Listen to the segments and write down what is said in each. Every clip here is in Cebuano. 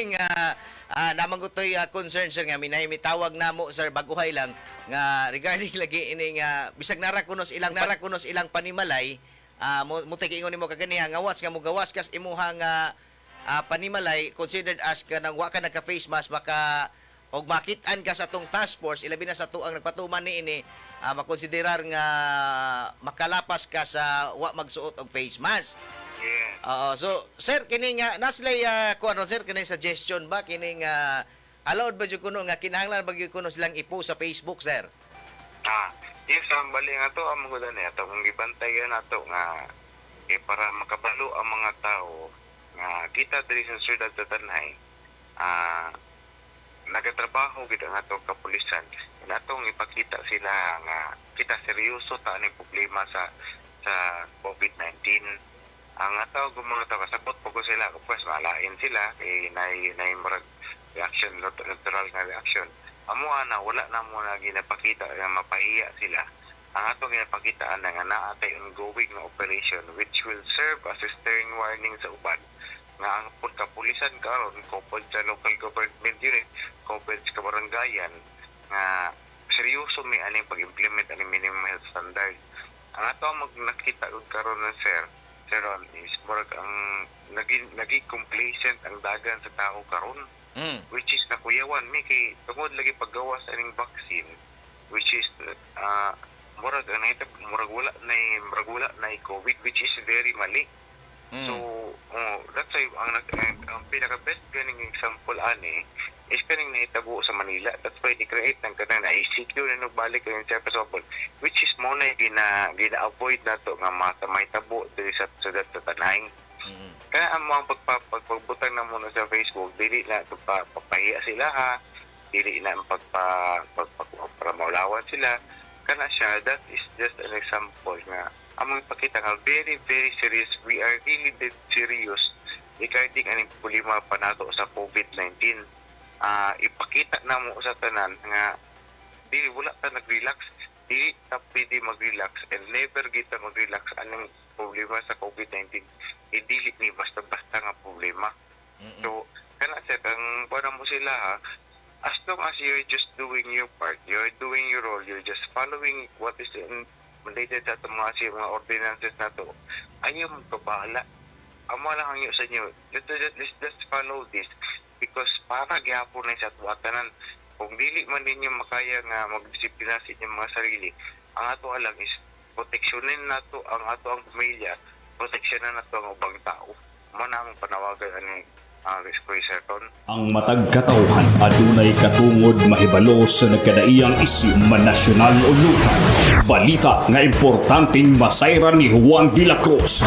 Nga namang gutoy concern, sir, nga minay mitawag namo, sir, baguhay lang nga regarding lagi ini nga bisag nara kunos ilang panimalay, mo mo ingon nimo kaganiha nga once nga mugawas kas imuha nga panimalay, considered as kanang wa ka nagka face mask, maka og makit-an ka sa atong task force, ilabi na sa tuang nagpatuman niini, makonsiderar nga makalapas ka sa wa magsuot og face mask. Oo, so sir, kini nga naslay kuan ron, sir, kini suggestion ba kini nga allowed ba jud kuno nga kinahanglan ba gyud kuno silang ipo sa Facebook, sir? Yes, ang bali nga to ang mga ni ato kung gibantayan nato nga eh, para makabalo ang mga tao nga kita diri sa syudad sa Tanay, nagatrabaho gid ang atong kapulisan. Atong ipakita sila nga kita seryoso ta ani problema sa COVID-19. Ang ato kung mga tao kasabot po ko sila, of course malain sila kay nay murag reaction, natural nga reaction. Amo ana, wala na mo na ginapakita nga mapahiya sila. Ang atong ginapakita ana nga naa tay ongoing nga operation which will serve as a stern warning sa uban nga ang kapulisan karon, coupled sa local government unit, coupled sa kabarangayan, nga seryoso mi aning pag-implement aning minimum health standard. Ang ato ang mag nakita og karon na, Sir Ron, is murag ang naging complacent ang dagan sa tao karon, which is nakuyawan mi kay tungod lagi paggawas aning vaccine, which is murag ang nahitabo, murag wala na COVID, which is very mali. So, oh, that's why ang pinaka best ganing example ani is kaning nahitabo sa Manila. That's why ni create ng kanang na ECQ na nagbalik ang sa which is mo na gina-avoid nato nga mahitabo diri sa syudad sa Tanay. Kaya ang mga pagbutang na muna sa Facebook, dili na papahiya sila ha, dili na ang pagpa para maulawan sila. Kana siya, that is just an example nga among ipakita nga very, very serious. We are really dead serious regarding aning problema pa nato sa COVID-19. Ipakita na mo sa tanan nga dili, wala ta nag-relax, dili ta pwede mag-relax and never kita mag-relax anong problema sa COVID-19. Eh, dili ni basta-basta nga problema. So kana, sir, ang para mo sila ha, as long as you're just doing your part, you're doing your role, you're just following what is in mandated sa atong mga ordinances na to, ayaw mo kabahala. Amo lang ang sa inyo, just follow this because para gyapon na sa ato tanan. Kung dili man ninyo makaya nga magdisiplina sa inyong mga sarili, ang ato lang is proteksyonin nato ang ato ang pamilya, proteksyonan nato ang ubang tao. Mo na among panawagan ani Kuya Serton. Ang matag katawhan adunay katungod mahibalo sa nagkadaiyang isyu, man nasyonal o lokal. Balita nga importanteng masayran ni Juan de la Cruz.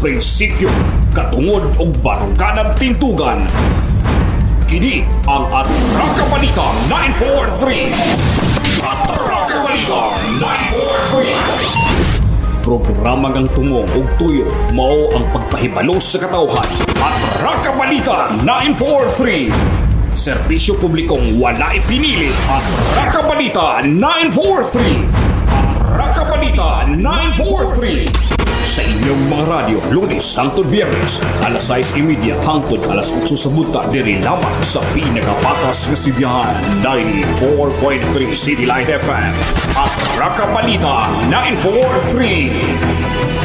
Prinsipyo, katungod ug baruganan tintugan. Kini ang Atraka Balita 943. Atraka Balita 943. Programa ngang tumong ug tuyo mao ang pagpahibalo sa katawhan. Atraka Balita 943. Serbisyo publikong wala ipinili. Atraka Balita 943. Atraka Balita 943. Sa inyong mga radyo, Lunes hangtod Biyernes, alas 6:30 hangtod alas 8 sa buntag, diri lamang sa pinakapatas nga sidyahan, 94.3 City Light FM. Atraka Balita 943.